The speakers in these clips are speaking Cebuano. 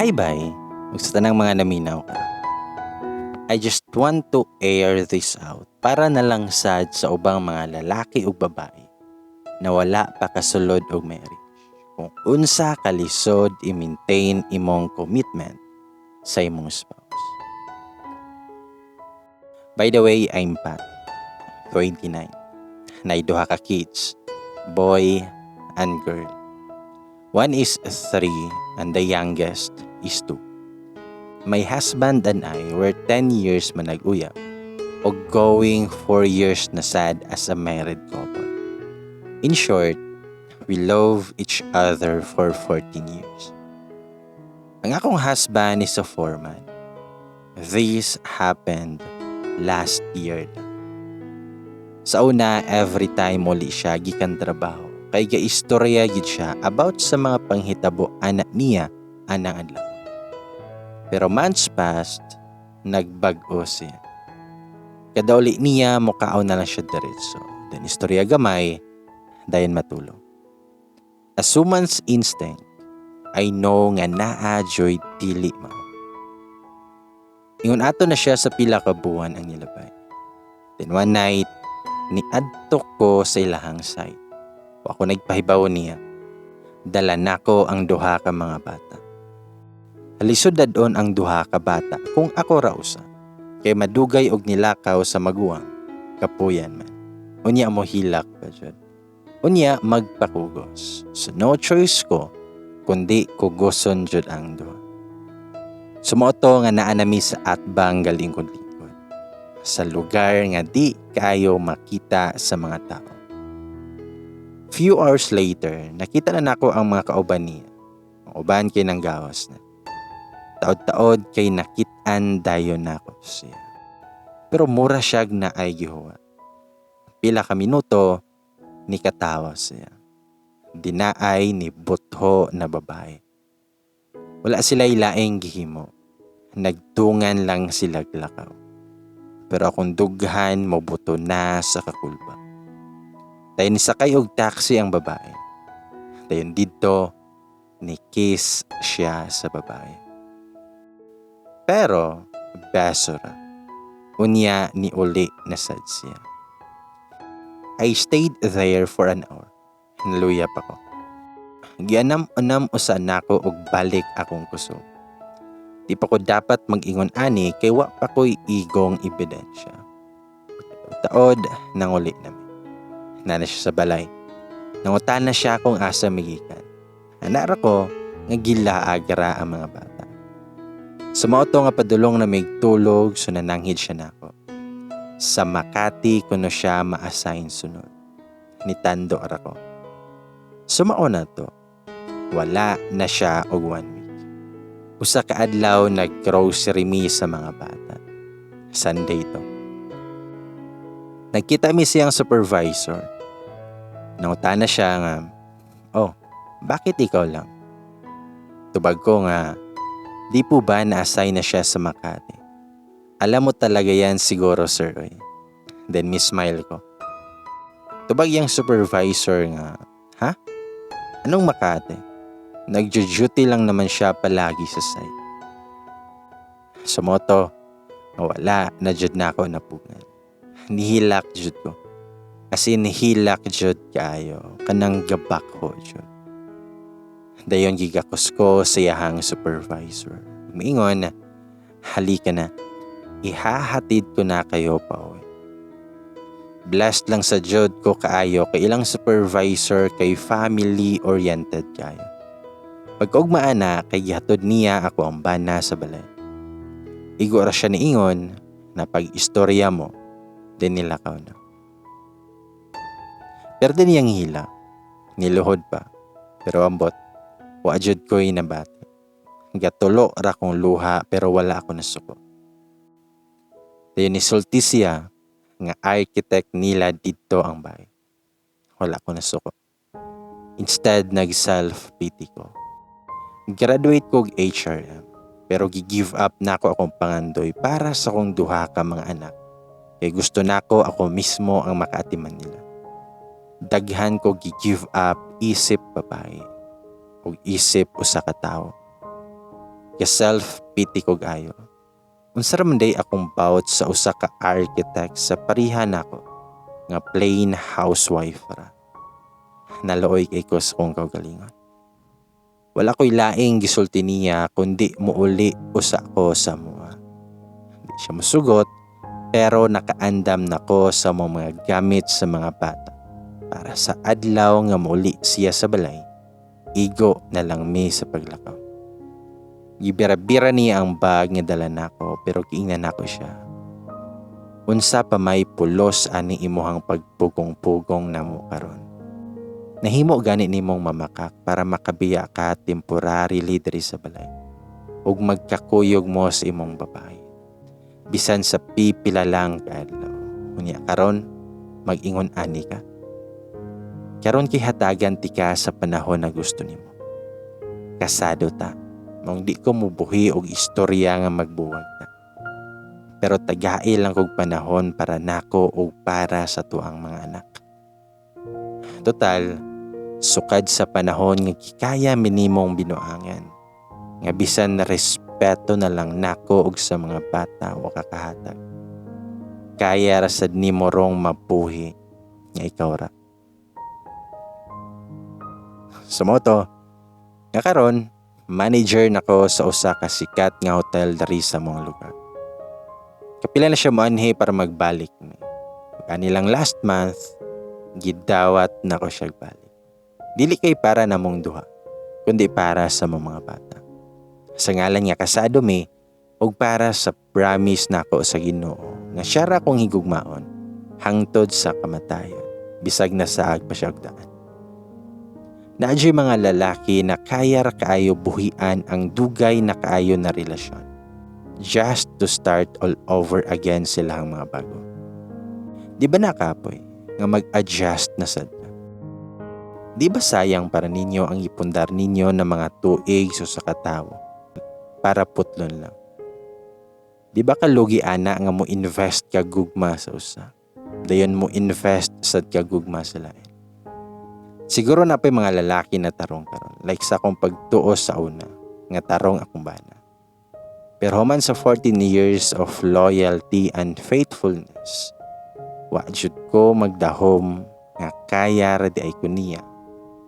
Hi, bye. Ug sa tanang mga naminaw karon. I just want to air this out para na lang sad sa ubang mga lalaki ug babae na wala pa kasulod og marriage, kung unsa kalisod i-maintain imong commitment sa imong spouse. By the way, I'm Pat, 29. Naay duha ka kids, boy and girl. One is 3 and the youngest is 2. My husband and I were 10 years manag-uyab og going 4 years na sad as a married couple. In short, we love each other for 14 years. Ang akong husband is a foreman. This happened last year na. Sa una, every time muli siya gikan trabaho, kay ga-istorya gid siya about sa mga panghitabo ana niya anang adlaw. Pero months passed, nagbag-o siya. Kada uli niya, mukaon na lang siya diretso. Then istorya gamay, dayon matulog. As woman's instinct, I know nga naa juy dili mao. Ingon ato na siya sa pila ka buwan ang nilabay. Then one night, niadto ko sa ilahang site. Wa ko nagpahibaw niya. Dala nako ang duha ka mga bata. Lisod dad-on ang duha ka bata kung ako ra usa. Kay madugay og nilakaw sa maguwang, kapuyan man. Unya mo hilak pa jud. Unya magpakugos. So no choice ko kundi kugoson jud ang duha. So mao to nga naa nami sa atbang galingkod-lingkod, sa lugar nga di kaayo makita sa mga tao. Few hours later, nakita na nako ang mga kauban niya. Ang uban kay nanggawas na. Taod-taod kay nakit-an dayon nako siya. Pero mura siyag naay gihuwat. Pila ka minuto, nikatawa siya. Dinaay ni butho na babae. Wala sila laing gihimo. Nagtungan lang sila lakaw. Pero akong dughan mobuto na sa kakulba. Dayon nisakay og taxi ang babae. Dayon didto ni kiss siya sa babae. Pero beso ra. Unya ni uli na sad siya. I stayed there for an hour. Naluya pa ko. Gianam-anam usa nako og balik akong kusog. Di pa ko dapat mag-ingon ani kay wa pa ko'y igong ebidensya. Taod nanguli nami. Naa na siya sa balay. Nangutana siya kung asa migikan. Ana ra ko nga gilaag ra ang mga bata. Sa mao to nga padulong na mig tulog, so nananghid siya nako. Sa Makati kuno siya ma-assign sunod. Nitando ra ko. So mao na to. Wala na siya og one week. Usa ka adlaw nag-grocery mi sa mga bata. Sunday to. Nagkita mi siyang supervisor. Nangutana siya nga, "Oh, bakit ikaw lang?" Tubag ko nga, "Di po ba na-assign na siya sa Makati? Alam mo talaga yan siguro, sir." Oy. Then mi smile ko. Tubag yung supervisor nga, "Ha? Anong Makati? Nagjo-duty lang naman siya palagi sa site." So mao to, wala na jud na ako napugngan. Nihilak jud ko. As in, nihilak jud kaayo. Kanang gabakho jud. Dayon gigakos ko sa iyahang supervisor. Miingon, "Halika na. Ihahatid ko na kayo pauwi." Blessed lang sa jud ko kaayo kay ilang supervisor kay family oriented kaayo. Pagkaugma ana kay gihatod niya ako ang bana sa balay. Igo ra siya niingon na pag-istorya mo, then nilakaw na. Pero din niyang hila, niluhod pa. Pero ambot, wa jud ko'y nabati. Gatulo ra kong luha pero wala ako nasuko. Dayon nisulti siya nga architect nila didto ang bahay. Wala ko nasuko. Instead, nag-self-pity ko. Graduate ko og HRM pero gi-give up nako akong pangandoy para sa akong duha ka mga anak. Kay gusto nako ako mismo ang makaatiman nila. Daghan ko gi-give up isip babae ug isip usa ka tawo. Ka self-pity ko ayo. Unsa ra man day akong bawot sa usa ka architect sa pariha nako nga plain housewife ra? Naluoy kay ko sa akong kaugalingon. Wala ko'y laing gisulti niya kundi muuli usa ko sa mua. Di siya musugot, pero nakaandam na ko sa mga gamit sa mga bata para sa adlaw nga muuli siya sa balay, igo na lang mi sa paglakaw. Gibira-bira niya ang bag nga dala nako, pero giingnan nako siya. "Unsa pa may pulos ani imuhang pagpugong-pugong namo karon? Nahimo gani nimong mamakak para makabiya ka temporarily diri sa balay ug magkakuyog mo sa imong babae. Bisan sa pipila lang kaadlaw. Unya karon mag-ingon ani ka. Karon kay hatagan tika sa panahon na gusto nimo. Kasado ta. Maong di ko mubuhi og istorya nga magbuwag ta. Pero tagai lang kog panahon para nako ug para sa tuang mga anak. Total, sukad sa panahon nga gikaya minimong binuangan, nga bisan na respeto na lang nako og sa mga bata wa ka kahatag. Kaya ra sad nimo rong mabuhi nga ikaw ra." So mao to, nga karon manager nako sa usa ka sikat nga hotel diri sa among lugar. Kapila na siya moanhi para magbalik mi. Kanilang last month, gidawat nako siya balik. Dili kay para namong duha, kundi para sa mga bata. Sa ngalan nga kasado mi, ug para sa promise nako sa Ginoo nga siya ra akong higugmaon hangtod sa kamatayon, bisag nasaag pa siya og daan. Naa juy mga lalaki na kaya ra kaayo buhian ang dugay na kaayo na relasyon just to start all over again sila ang mga bago. Di ba nakapoy nga mag-adjust na sad ka? Di ba sayang para ninyo ang ipundar ninyo ng mga tuig sa usa ka tawo para putlon lang? Di ba kalugi ana nga mo invest ka gugma sa usa, dayon mo invest sad ka gugma sa lain? Siguro naa pay mga lalaki na tarong karon, like sa akong pagtuo sa una nga tarong akong bana. Pero human sa 14 years of loyalty and faithfulness, wa jud ko magdahom nga kaya ra diay ko niya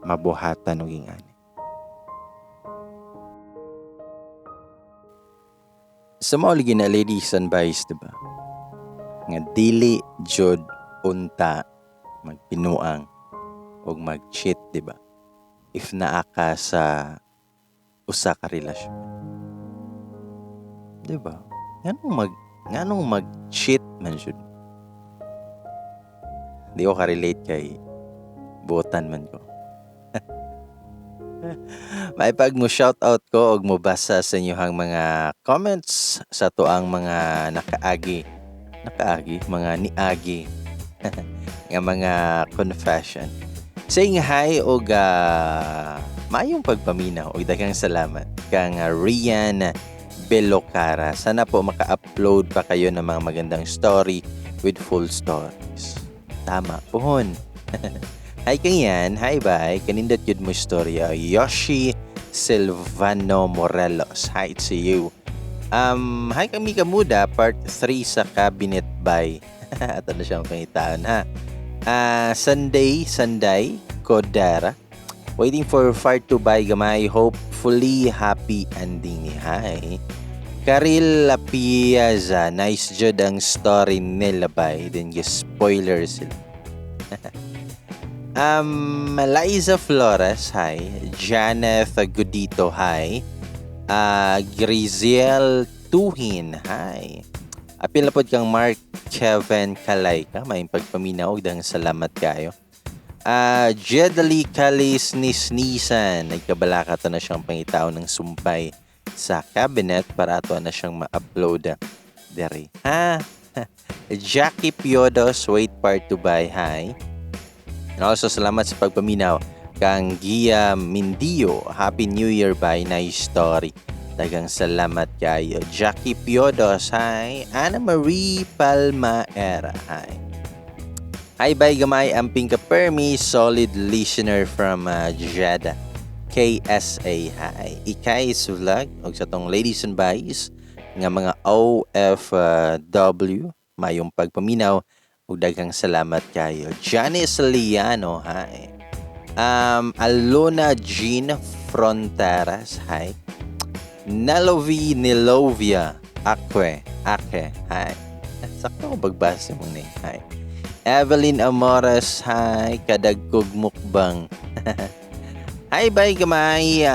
mabuhatan og ingani. Sa mao lagi na, ladies and boys, diba? Nga dili jud unta magpinuang og mag-cheat, diba? If naa ka sa usa ka relasyon. Diba? Nganong mag-cheat man jud? Di ko ka-relate kay buotan man ko. Maipag mo shoutout ko og mobasa sa inyohang mga comments sa tuang mga nakaagi, mga niagi nga mga confession. Saying hi og maayong pagpaminaw og daghang salamat kang Rian Belocara. Sana po maka-upload pa kayo ng mga magandang story with full stories. Tama pohon. Hi kang yan. Hi bye. Kanindot yun mo istorya. Yoshi Silvano Morelos. Hi to you. Hi kang Mika Muda. Part 3 sa cabinet by. Ato na siyang pangitaan ha. Sunday, Sunday, Kodara. Waiting for part 2 by Gamay. Hopefully happy ending ni. Hi. Karil Lapiaza. Nice jud ang story nila bay. Then spoiler sila. Liza Flores, hi. Janeth Gudito, hi. Grizel Tuhin, hi. Apil na pod kang Mark Kevin Kalayka, may pagpaminaw, dahil salamat kayo. Jedali Kalis Nisnisan, nagkabalaka to na siyang pangitao ng sumpay sa cabinet para ato na siyang ma-upload diri. Ha? Jackie Piodos, wait part 2 by, hi. And also, salamat sa pagpaminaw kang Gia Mindio. Happy New Year by, nice story. Daghang salamat kayo. Jackie Piodos, hi. Anna Marie Palmaera, hi. Hi, bye gamay. Amping ka permi, solid listener from Jeddah. KSA, hi. Ikay's Vlog og sa tong ladies and boys nga mga OFW, mayong pagpaminaw ug daghang salamat kayo. Janice Liano, hi. Alona Jean Fronteras, hi. Nelovi Nilovia Akwe, Ake, hi. Sakto ko pagbasa mong name, hi. Evelyn Amores, hi. Kadagkog mukbang. Hi, bye gamay.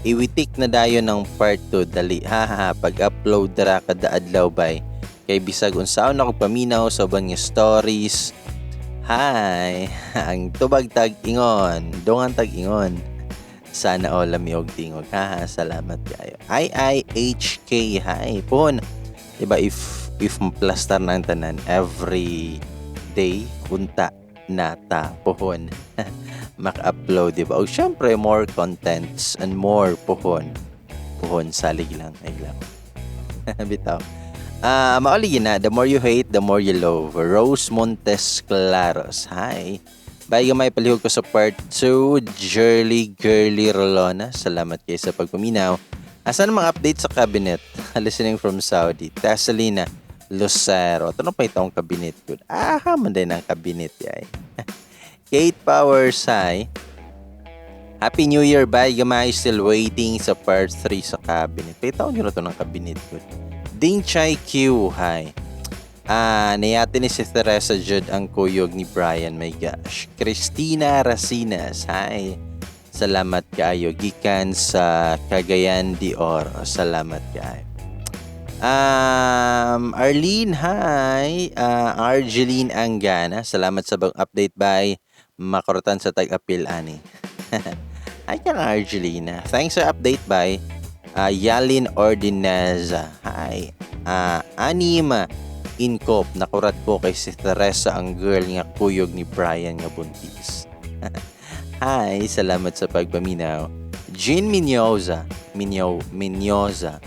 Iwitik na dayon ng part 2. Dali. Ha ha. Pag-upload dara kada adlaw, bay. Kay bisag unsaon ako paminaw sa uban nga stories. Hi. Ang tubag tag ingon. Dungan tag ingon. Sana all lami og tingog. Ha ha. Salamat kayo. IIHK. Hi. Pon. Diba if plastar na ang tanan every day unta na ta pohon maka-upload, di ba? O syempre, more contents and more pohon. Pohon, salig lang. Ay lang. Bitaw. Ah, mauli na. The more you hate, the more you love. Rose Montes Claros. Hi. Bye gamay, palihog ko sa part 2. Jerly Girly Rolona. Salamat kayo sa pagpaminaw. Asan ang mga update sa cabinet? Listening from Saudi. Tessalina Lucero. Ito na pa itong cabinet ko. Ah, man din ang cabinet yay. Kate Powers, hi. Happy New Year, bye gamay. Still waiting sa part 3 sa cabinet. Pitaw nyo na to ng cabinet ko. Ding Chai Q, hi. Ah, niyati ni si Teresa Judd ang kuyog ni Brian, my gosh. Christina Racinas, hi. Salamat kaayo. Gikan sa Cagayan de Oro. Salamat kaayo. Arlene, hi. Argeline Angana, salamat sa bagong update by makurutan sa tag-apil ani. Hi kang Argelina. Thanks sa update by Yalin Ordineza. Hi. Anima Inkop, nakurat ko kay si Teresa ang girl nga kuyog ni Brian nga buntis. Hi, salamat sa pagpaminaw. Jean Minyoza. Minyoza.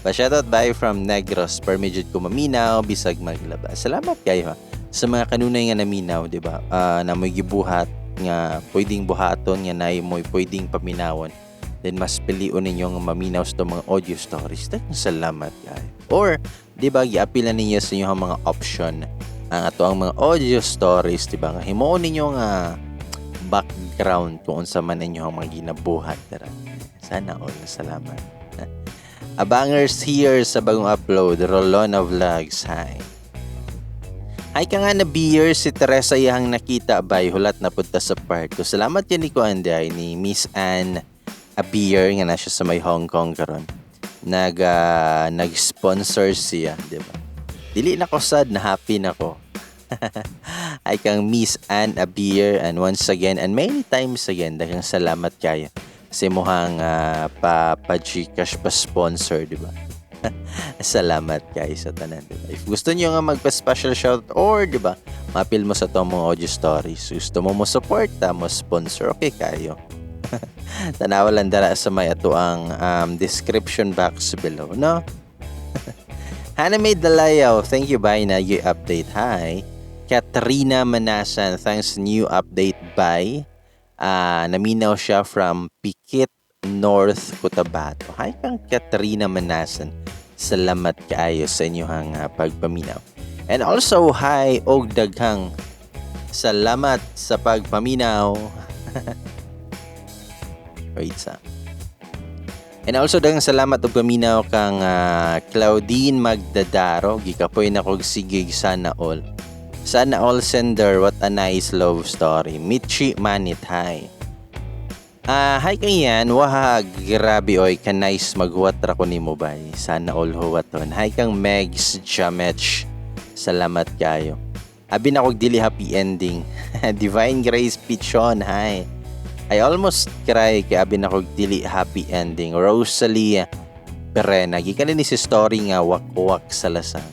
Pa-shoutout bye from Negros. Permit ko maminaw, bisag maglaba. Salamat kayo ha. Sa mga kanunay nga naminaw, di ba? Na mo'y gibuhat nga pwedeng buhaton nga nay mo'y pwedeng paminawon. Then mas pilion ninyo nga maminaw sa mga audio stories. Daghang salamat kayo. Or, di ba, giapil na ninyo sa inyong mga option ang ato ang mga audio stories, di ba? Nga himuon ninyo nga background kung unsa man ninyo ang mga ginabuhat. Dara. Sana all. Salamat. Abangers here sa bagong upload, Rolona Vlogs. Hi. Hi ka nga na beer si Teresa iyang nakita bay hulat na punta sa part ko. Salamat yan ni Kuan ay ni Miss Ann a beer nga na siya sa may Hong Kong karon. Nag-sponsor siya, di ba? Dili na ko sad na happy na ko. Ay kang Miss Ann a beer and once again and many times again, daghang salamat kayo sa imuhang pa GCash pa sponsor, di ba? Salamat kayo sa tanan, di ba? If gusto niyo nga magpa-special shout or, di ba, mapil mo sa to mga audio stories, gusto mo mo support, mo sponsor, okay kayo. Tanawa lang dara sa may ato ang description box below, no? Haname Dalayaw, thank you bye na you update. Hi. Katrina Manasan, thanks new update by. Naminaw siya from Pikit, North Cotabato. Hi kang Katrina Manasan. Salamat kaayo sa inyong pagpaminaw. And also, hi og daghang salamat sa pagpaminaw. Wait sa. And also daghang salamat og paminaw kang Claudine Magdadaro. Gikapoy na kog sigig, sana all. Sana all sender, what a nice love story. Michi Manit, hi. Hi kay yan, wah, grabe oy, ka nice maghuwat ra ko nimo bay. Sana all huwaton. Hi kang Megs Jamech. Salamat kayo. Abi na kog dili happy ending. Divine Grace Pichon, hi. I almost cry kay abi na kog dili happy ending. Rosalie Perena, gikan ni si story nga wakwak sa lasang.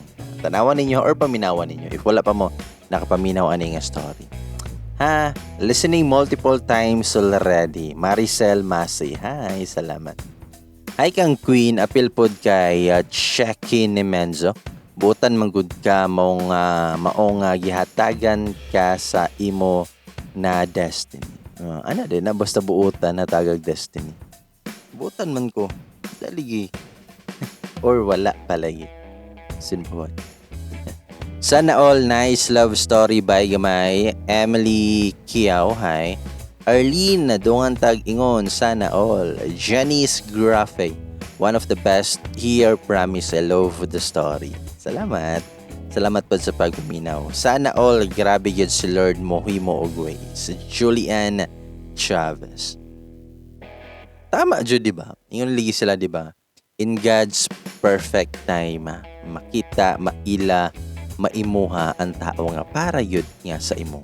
Tanawan ninyo or paminawan ninyo if wala pa mo nakapaminaw ani nga story. Ha, listening multiple times already. Maricel Masi. Hi, salamat. Hi kang Queen, apil pod kay Checky ni Menzo. Butan manggud ka mong maong gihatagan ka sa imo na destiny. Ana din na basta buutan na tagag destiny. Buutan man ko. Daligi. Or wala palagi. Sinbuhan. Sana all, nice love story by gamay. Emily Kiao, hi. Arlene, dungan tag ingon, sana all. Janice Grafe, one of the best here, promise, I love the story. Salamat. Salamat po sa pagpaminaw. Sana all, grabe yun si Lord mohimo og ways. Julian Chavez. Tama jud, di ba? Ingon ligi sila, di ba? In God's perfect time, makita, maila, maimuha ang tao nga para yun nga sa imo.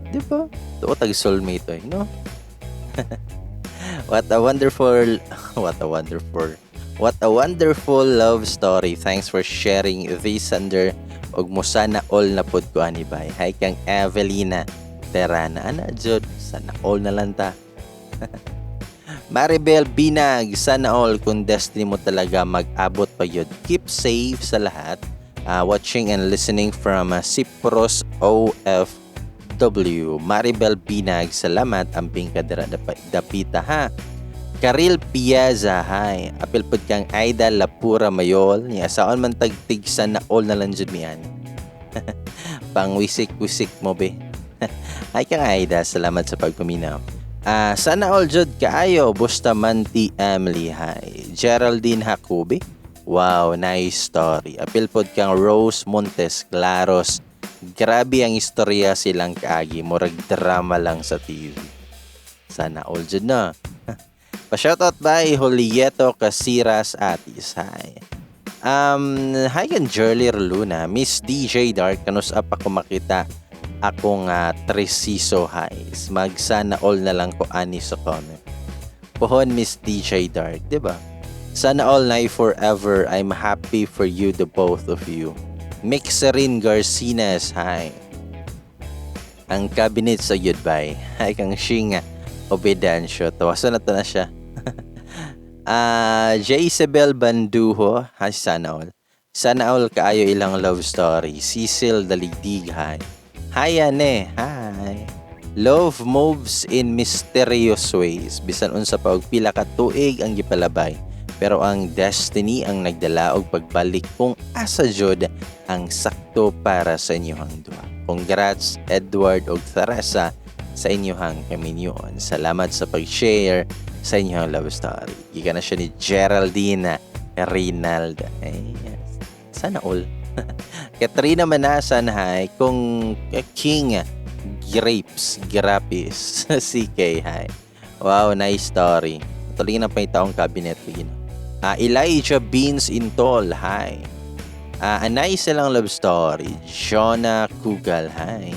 Di ba? Tuo tag soulmate eh, no? What a wonderful love story. Thanks for sharing this under og mo sana all na pod ko ani bay. Hi kang Evelina Terana. Ana jud, sana all na lang ta. Maribel Binag, sana all kung destiny mo talaga mag-abot pa yun. Keep safe sa lahat. Watching and listening from Cyprus OFW. Maribel Binag, salamat. Amping ka dira dapita ha. Karil Piazza, hi. Apil pud kang Aida Lapura Mayol. Niya, saan man tagtig sana all na lang jud mian. Pangwisik-wisik mo be. Hi kang Aida, salamat sa pagpaminaw. Ah, sana all jud kaayo Bustamante Emily, hi. Geraldine Hakubi. Wow, nice story. Apil pod kang Rose Montes Claros. Grabe ang istorya silang kaagi, murag drama lang sa TV. Sana all jud na. Pa-shoutout by Julieto Casiras Atis. Hi. Hi kan Jerly Luna, Miss DJ Dark, kanus up ako makita akong Tresiso highs. Magsana all na lang ko ani sa comment. Pohon Miss DJ Dark, di ba? Sana all night forever. I'm happy for you, the both of you. Mixerin Garcinas, hi. Ang cabinet sa goodbye. Hi kang Shinga Obedancio. Tawasan na to na siya. Ah, Jezebel Banduho, hi, sana all. Sana all kaayo ilang love story. Cecil Daligdig, hi. Hi, ane, hi. Love moves in mysterious ways. Bisan unsa pa og pila ka tuig ang gipalabay. Pero ang destiny ang nagdala og pagbalik kung asa jud ang sakto para sa inyong duha. Congrats Edward og Teresa sa inyong kaminyoon. Salamat sa pag-share sa inyong love story. Gikan na siya ni Geraldine Rinalda. Eh, yes. Sana all. Katrina Manasan, hi. Kung King Grapes, Grapis, CK, hi. Wow, nice story. Tuloy na pa yung taong cabinet. Yun. Elijah Beans Intol, hi. Anay silang love story. Jonah Kugal, hi.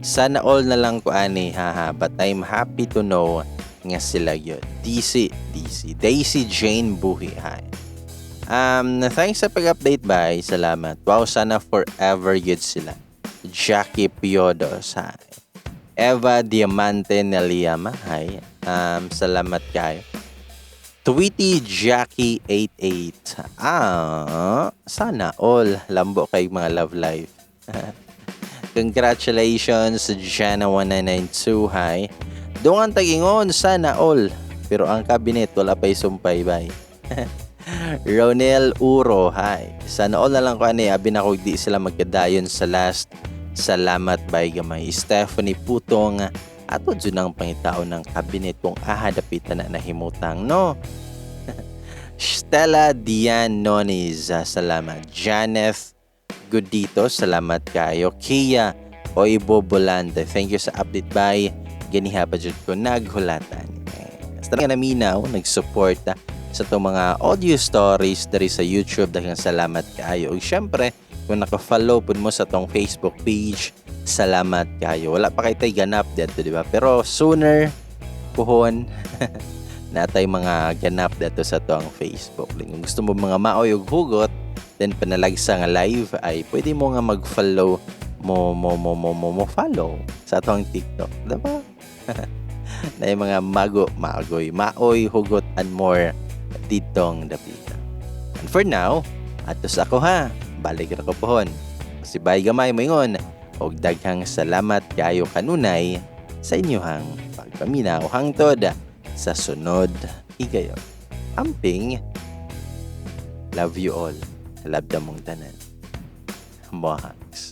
Sana all na lang ko ani, haha. But I'm happy to know nga sila yun. DC, DC. Daisy Jane Buhi, hi. Thanks sa pag-update, bye. Salamat. Wow, sana forever yun sila. Jackie Piodos, hi. Eva Diamante Neliama, hi. Salamat kayo. Tweety Jackie 88. Ah, sana all lambo kay mga love life. Congratulations Jana 1992, hi. Dungan tagingon, sana all. Pero ang cabinet wala pa'y sumpay, bye. Ronel Uro, hi. Sana all na lang ko ani, abi na ko di sila magkadayon sa last. Salamat bay gamay. Stephanie Putong, ato dyan ang pangitao ng cabinet kung aha dapitan na nahimutang, no? Stella Dian Noniz, salamat. Janeth Gudito, salamat kayo. Kia Oibo Bolante, thank you sa update by ganiha pa jud ko naghulatan. Eh, basta nga naminaw, nag-support sa itong mga audio stories diri sa YouTube. Daghang salamat kaayo. Ug syempre, kung naka-follow pud mo sa tong Facebook page, salamat kayo. Wala pa kay tay ganap dito, di ba? Pero sooner, puhon, natay mga ganap dito sa tong Facebook. Kung gusto mo mga maoy ug hugot, then panalagsa nga live ay pwede mo nga mag-follow mo mo mo mo mo, mo follow sa atong TikTok, di ba? Na yung mga mago, magoy, maoy, hugot, and more ditong dapita. And for now, atos ako ha, balik ra ko pohon. Si Bay Gamay moingon, og daghang salamat kayo kanunay. Sa inyuhang pagpaminaw hangtod sa sunod higayon. Amping, love you all. Love mong tanan. Mohangs.